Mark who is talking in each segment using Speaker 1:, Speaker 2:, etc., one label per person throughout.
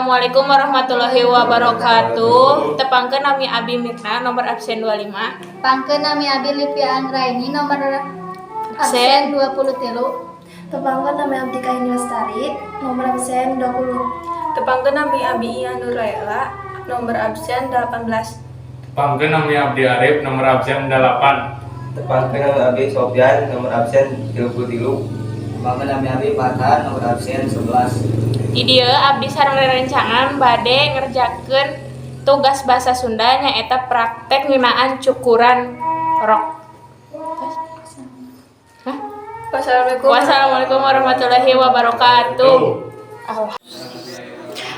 Speaker 1: Assalamualaikum warahmatullahi wabarakatuh. Tepangkeun, nami Abi Mirna, nomor absen 25.
Speaker 2: Pangkeun, nami Abi Livia Anggraini, nomor absen 23.
Speaker 3: Tepangkeun, nami Abdi Kahin Lestari, nomor absen 20.
Speaker 4: Tepangkeun, nami Abi Iya Nuraela, nomor absen 18.
Speaker 5: Tepangkeun, nami Abdi Arif, nomor absen 8.
Speaker 6: Tepangkeun, nami Abi Sofyan, nomor absen 33.
Speaker 7: Tepangkeun, nami Abi Farhan, nomor absen 11.
Speaker 1: Di dieu abdi sareng rerencangan bade ngerjakeun tugas bahasa Sunda, nyaeta praktek ngeunaan cukuran orok. Hah?
Speaker 4: Wassalamualaikum.
Speaker 1: Wassalamualaikum warahmatullahi wabarakatuh. Allah.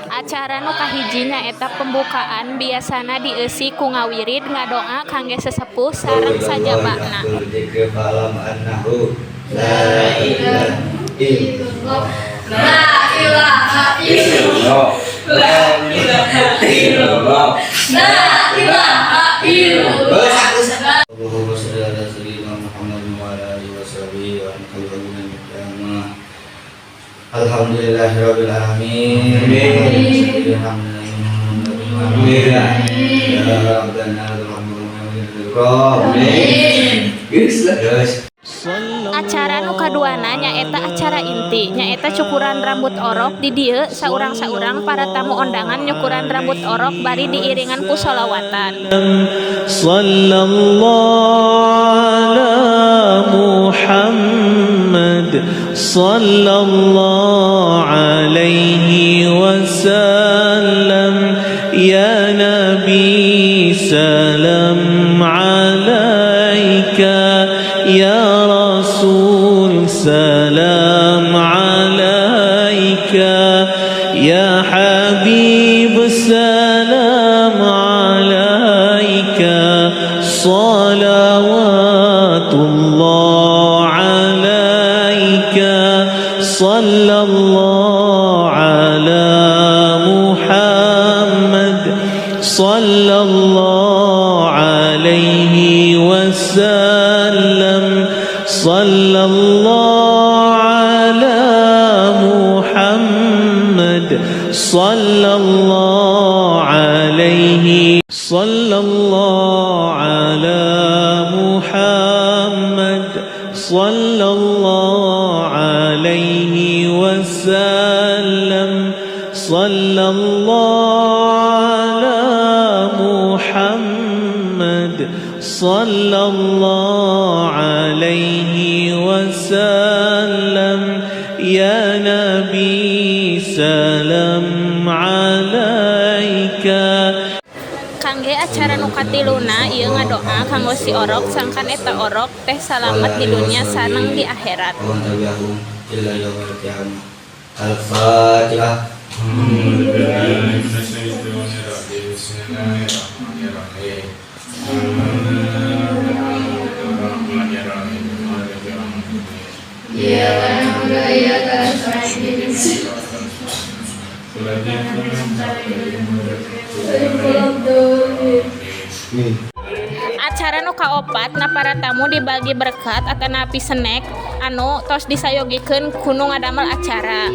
Speaker 1: Acara nu kahiji nyaeta pembukaan, biasana dieusi ku ngawirid, ngadoa kangge sesepuh sareng sajabana.
Speaker 7: Dzikir fa'lam annahu la ilaha illallah. La ilaha illallah. La ilaha illallah. La ilaha illallah. Allahumma sholli ala sayyidina Muhammad wa ala alihi wa sahbihi wa man. Alhamdulillahirabbil alamin. Amin. Ya Rabbana. Amin. Geus.
Speaker 1: Acara nu kaduana nyaeta acara inti, nyaeta cukuran rambut orok. Di dieu saurang-saurang para tamu ondangan nyukuran rambut orok bari diiringan ku solawatan.
Speaker 8: صلى الله على محمد صلى الله عليه وسلم. يا نبي سلام عليك، يا رسول سلام عليك، يا حبيب سلام عليك، صلوات الله عليك، صلى الله على محمد صلى الله عليه وسلم، صلى الله على محمد صلى الله عليه، صلى الله على محمد صلى الله عليه وسلم، صلى الله على محمد صلى الله عليه وسلم. يا نبي سلام عليك.
Speaker 1: Kangge acara nu katiluna ieu ngadoa kanggo si orok sangkan eta orok teh salamet di dunia sareng di akhirat.
Speaker 7: Wa tabi'ahum ila yaumil qiyamah. Al-Fatihah.
Speaker 5: Bismillahirrahmanirrahim. Bismillahirrahmanirrahim.
Speaker 2: إياك نعبد وإياك نستعين.
Speaker 7: Nih.
Speaker 1: Acara nu kaopat na para tamu dibagi berkat atanapi snack anu tos disayogikeun ku nu ngadamel acara.